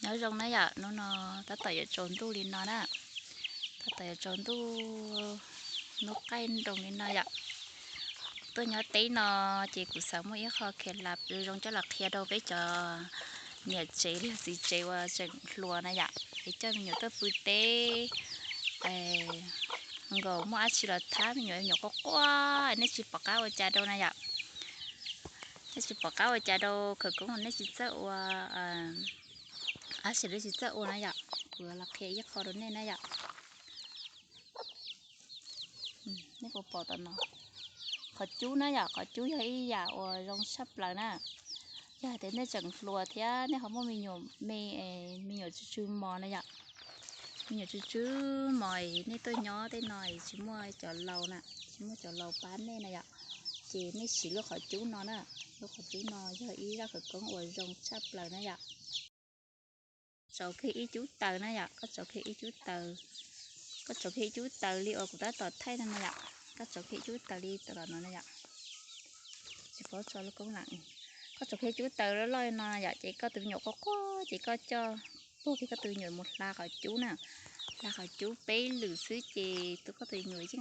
Nyob zoo na yom, hnub no tab tom yuav tsaus ntuj li no na, tab tom yuav tsaus ntuj, hnub qaij nroos li no yom. Tuaj nyob teb no ces kuv xav muaj ib qho khiav lab zoo zoo coj los qhia rau peb cov niam tsev los txiv tsev uas tseem hluas na yom, es coj me nyuam tuaj pw teb, nkaus muaj dab tsi los thab me nyuam, me nyuam quaj quaj, nej tsis pom qab ua cas rau na yom. Nej tsis pom qab ua cas rau, khawv koob nej tsis txawj ua, dab tsi nej tsis txawj ua na yom. Kuv los qhia ib qho rau nej na yom. Nej puas pom tom no? Qhov cub na yom, qhov cub yog ib yam uas zoo tshaj plaws na. Yog hais tias nej tseem hluas thiab nej ho muaj me nyuam me, me nyuam tsw tsw mos na yom, me nyuam tsw tsw mos, nej tuaj nyob tej no tsis muaj cov laus na, tsis muaj cov laus pab nej na yom, ces nej siv lub qhov cub no na. Lub qhov cub no yog ib zaj khawv koob uas zoo tshaj plaws na yom. Tsauv kiag ib cub taws na yom, koj tsauv kiag ib cub taws, koj tsauv kiag ib cub taws li uas kuv tab tom thaij no na yom, koj tsauv kiag ib cub taws li tom no na yom. Tsis paub tso lub koob lam, koj tsauv kiag ib cub taws loj loj no yom, ces koj tus me nyuam quaj quaj ces koj coj, puag kiag koj tus me nyuam mus hla qhov cub na, hla qhov cub peb lwm xwb ces tus, koj tus me nyuam yeej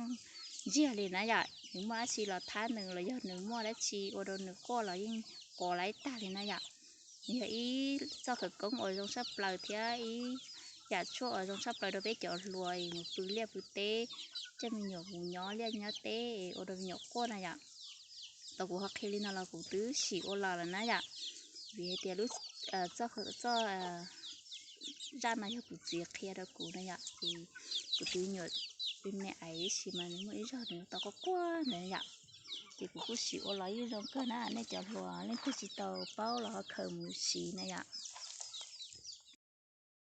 ntsiag li na yom, nws muaj dab tsi los thab nws los yog nws muaj dab tsi ua rau nws quaj los yeej pov laib tag li na yom. Nws yog ib txoj khawv koob uas zoo tshaj plaws thiab ib yam tshuaj uas zoo txhaj plaws rau peb cov hluas mus pw liaj pw teb, coj me nyuam mus nyob liaj nyob teb ua rau me nyuam quaj na yom. Tau kuv ho qhia li no los kuv twb sim ua los lawm na yom, vim hais tias lub, txoj, txoj zaj no yog kuv txiv qhia rau kuv na yom, ces kuv tus me nyuam me me ais ib sim mas nws muaj ib zaug nws tau quaj quaj ntawd yom, ces kuv kuj sim ua los yeej zoo kawg na. Nej cov hluas leej twg tsis tau paub los ho khaws mus siv na yom.